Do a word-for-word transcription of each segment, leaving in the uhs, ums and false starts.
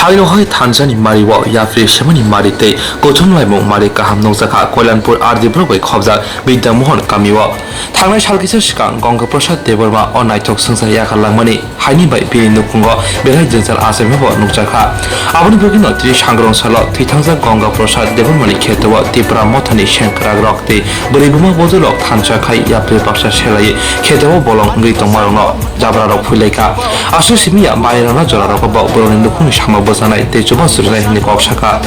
Aino hai thansani mari o yapri semani mari tei kuthum laimung mari kaham nukjakha Koilanpur R D block bai khobjak Bidya Mohan kami o. Thangnai sal kisa swkang Ganga Prasad Debbarma o naithok swngchar yakar langmani haini bai bini nukhungo belai jwngjal achai bo nukjakha. Aboni bagwino tini sangrong salo thwithangjak Ganga Prasad Debbarmani kheto o Tipra Mothani sengkrakrok tei bwrwi buma bodolrok thansa khai yapri baksa selaiwi kheto o bolong wngwi tongmarokno jabrarok phuilaikha. Aswk simi ya manwirokno jorarok bo borokni nukhungni samung bwchanai tei chubachu rwnai hwnwi kok sakha.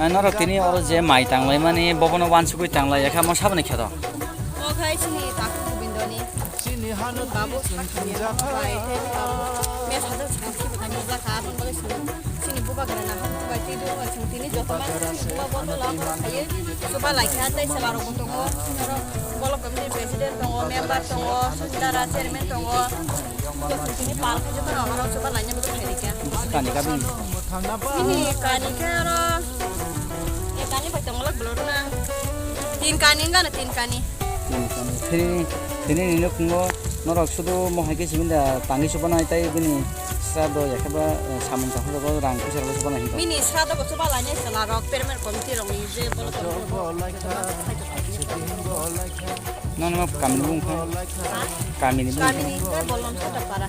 Norok tini oro je mai tanglaimani bobono uansugwi tanglai yakha mo saboni kheto. O khai chini takhuk Gobindoni. Chini babu sakhamya bai tei babu mes hajar sakhamya bai nukjakha, aboni bagwi chini, chini bubagra na hambai tei dukha chwng tini joto manwi chini bubagra no lama khaiwi chuba laikha tei chwlarokbo tongo, oro block committee president tongo, member tongo, sudara chairman tongo, chwng tini pal khe jotono oro chuba laina bagwi phairikha. Kani ka bini? Bini kani khe oro, e kani bai tongmolok bolorna. Tin kani wngkha na tin kani. Thini, thini ni nukhungo norok sudu mohai khe simi da tangwi chubanai tei bini srado yakheba, eh, samung tangwi rang puisa rok chubanai hinwi. Bini srado bo chuba lainai chwla rok permanent committee rok ni je bolo tongwi bo. Nono ma kami ni bung kha? Kami ni bung kha? Kami ni khe Bolon Sota para.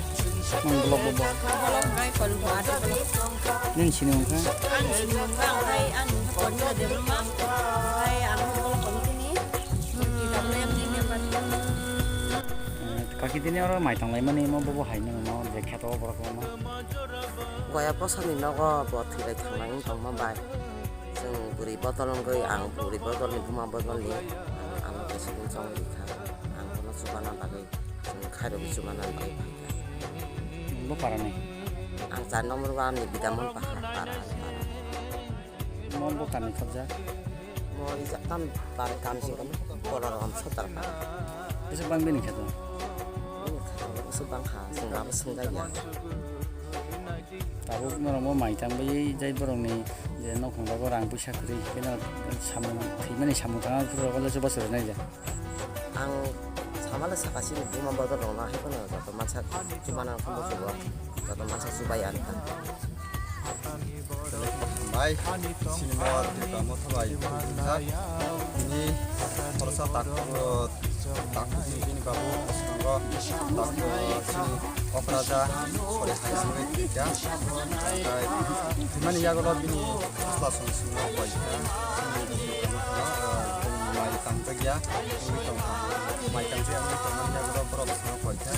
Nang block bo bo. Bolon ngai kol bo ate bolon. Nin sini bung kha? Ang sini bung kha, ang khai ang kol ni de ma. Khai ang bolo committee ni. Kaki tini oro mai tanglaimani imo bobo hai nang no je kheto o borok no. Goya bosani nogo bo thwilai thanglai wng tongma bai. Chwng bwrwi bodol wngwi ang bwrwi bodolni buma bodolni ang ano kaisa din chongwi rikha. Ang bono chubana bagwi chwng khairogwi chubana bagwi phaikha. Bo parani? Ang char nombor o ani Bidamon Pahar para, para. Mo bo kami khobjak? Mo rijak tam, tam, tam sing kami, Kola Ram Sodar para. Bisa bang bini kheto? Bini kheto bisa bang ha, sing abo sing jaya. Tabuk norok bo mai tang bai jai borok ni je nok hwnba bo rang puisa kwrwi khe no samung thwimani samung tangma phuru rok le chuba chwrwi nai ja. Ang samale saka chini buma bodol rok no hai phano joto mansa chubana phano chubo, joto mansa chubai ani ta. Bai, chini mo Tipra Motha bai, tini khoroksa tak, tak, bini babu, swngo, tak, chini okraja, sori hai sori kya. Thimani yagulo bini sla song swngo koi kya. Mai tangjakya, mai tangjakya, mai tangjakya, borok swngo koi kya.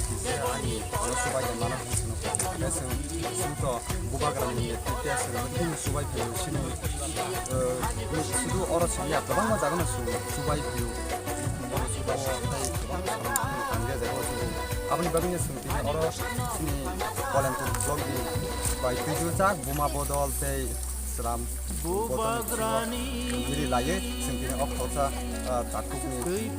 Ani, ano subai mano. Chwng, chwng to bubagra ni tei chwng bini chubai phaio chini, eh, bini sudu oro chini ya kwbangma jaga no chwng chubai phaio. Bono chubai o tei kwbangma samung tangya jaga o chwng. Aboni bagwi no chwng tini oro chini Koilanpur block ni bai twijwjak buma bodol tei chwlam. Bubagrani. Biri laiye, chwng tini o khoroksa, ah, takhukni, eh,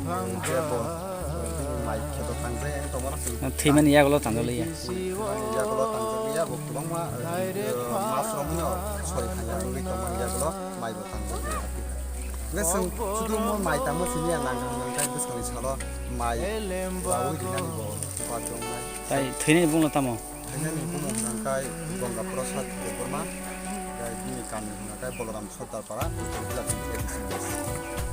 je bo, eh, bini mai kheto tangjakya wng tongmano chwng. Thwimani yagulo tangjakliya. Thwimani yagulo tangjakliya, bo kwbangma, eh, mas romwino sori thangya wngwi tongmani yagulo mai bo tangjakliya. Hwnkhe chwng sudu mo mai tangma siniya nang nang nang khe bwskangni salo mai raui rinani bo upat tongnai. Tai thwinani bungno tamo? Thwinani bumung hwnka khe Ganga Prasad Debbarma, khe bini kami hwnka khe Balaram Sardar Para, Uttor Dilapur A D C.